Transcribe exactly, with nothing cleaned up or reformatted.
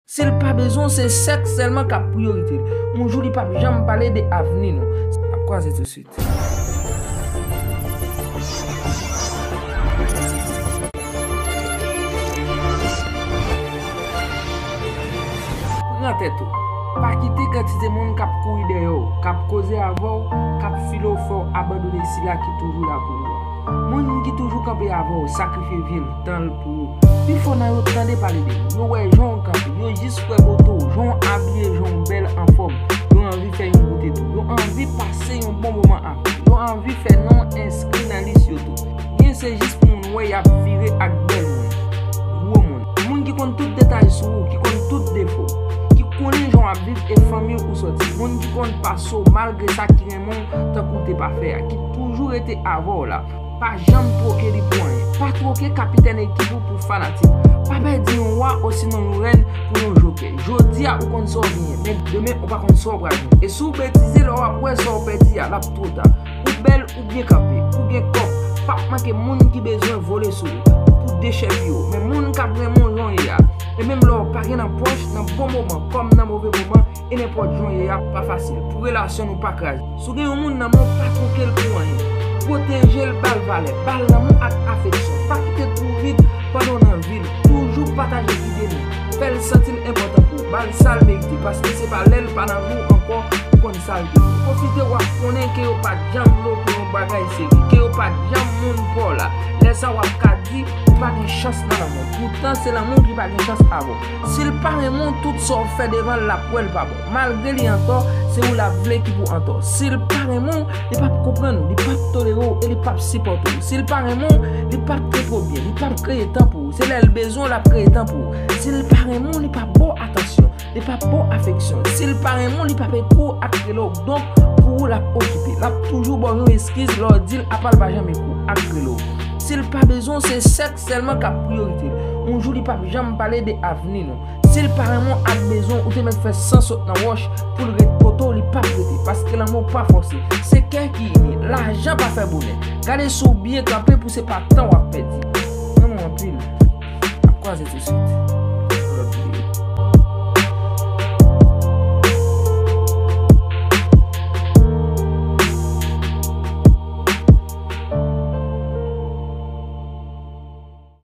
Si l pa bezwen w, se sèks sèlman k ap priyorite l. Yon jou li p ap janm pale de avni nou. N ap kwaze tousuit. Pran tèt ou. Pa kite kantite moun k ap kouri dèyè w, k ap koze avè w, k ap file w fè w abandone sila ki toujou la pou ou a. Moun ki toujou kanpe avè w, sakrifye vi l, tan l pou ou. Pifò nan yo tande pale de ou, yo wè jan w kanpe, yo jis wè bote w, jan w abiye, jan w bèl, anfòm. Yo anvi fè yon kout tou, yo anvi pase yon bon moman avè w, yo anvi fè non w enskri nan lis yo tou. Gen se jis pou moun wè y ap vire ak bèl moun, gwo moun. Moun ki konn tout detay sou ou, ki konn tout defo w, ki konnen jan w ap viv e fanmi w ou sòti. Moun ki konn pase w malgre sa, ki renmen w tankou w te pa fè a, ki toujou rete avè w la. Pa janm twoke li pou anyen. Pa twoke kapitèn ekip ou pou fanatik. Pa pèdi yon wa osinon yon rèn pou yon jokè. Jodi a ou konn sa w genyen, men demen ou pa konn sa w pral jwenn. E si w betize, lè w ap wè sa w pèdi a, l ap twò ta. Ou bèl, ou byen kanpe, ou gen kòb, p ap manke moun ki bezwen vole sou ou pou dechèpiye w. Men moun k ap renmen w jan w ye a. E menm lè w pa gen nan pòch, nan bon moman kòm nan move moman, e nenpòt jan w ye a pa fasil pou relasyon nou pa kraze. Si w gen yon moun nan men w, pa twoke l pou anyen. Pwoteje l, ba l valè, ba l lanmou ak afeksyon. Pa kite l twò vid pandan w nan vi l. Toujou pataje ide nou. Fè l santi l enpòtan pou ou. Ba l sa l merite, paske se pa lè l pa nan vi w ankò ou konn sa l te ye. Pwofite w ap konnen ke yo pa t janm vle w pou yon bagay serye, ke yo pa t janm moun pa w la. Lè sa w ap ka di ou pa gen chans nan lanmou. Poutan se lanmou ki pa gen chans avè w. Si l pa renmen w, tout sa w fè devan l, l ap wè l pa bon. Malgre li antò, se ou l ap vle ki pou antò. Si l pa renmen w, li p ap konprann ou, li p ap tolere w e li p ap sipòte w. Si l pa renmen w, li p ap trete w byen, li p ap kreye tan pou ou. Se lè l bezwen w, l ap kreye tan pou ou. Si l pa renmen w, li p ap ba w atansyon, li p ap ba w afeksyon. Si l pa renmen w, li p ap ekri w ak rele w. Donk, pou ou, l ap okipe. L ap toujou ba w yon eskiz lè w di l, apa l pa janm ekri w ak rele w. Si l pa bezwen w, se sèks sèlman k ap priyorite l. Yon jou, li p ap janm pale de avni nou. Si l pa renmen w ak bezwen w, ou te mèt fè san sot nan wòch pou l ret kote w, li p ap rete, paske lanmou pa fòse. Se kè ki ini, lajan pa fè bonè. Gade si w byen kanpe pou se pa tan w ap pèdi. Renmen w anpil. N ap kwaze tousuit.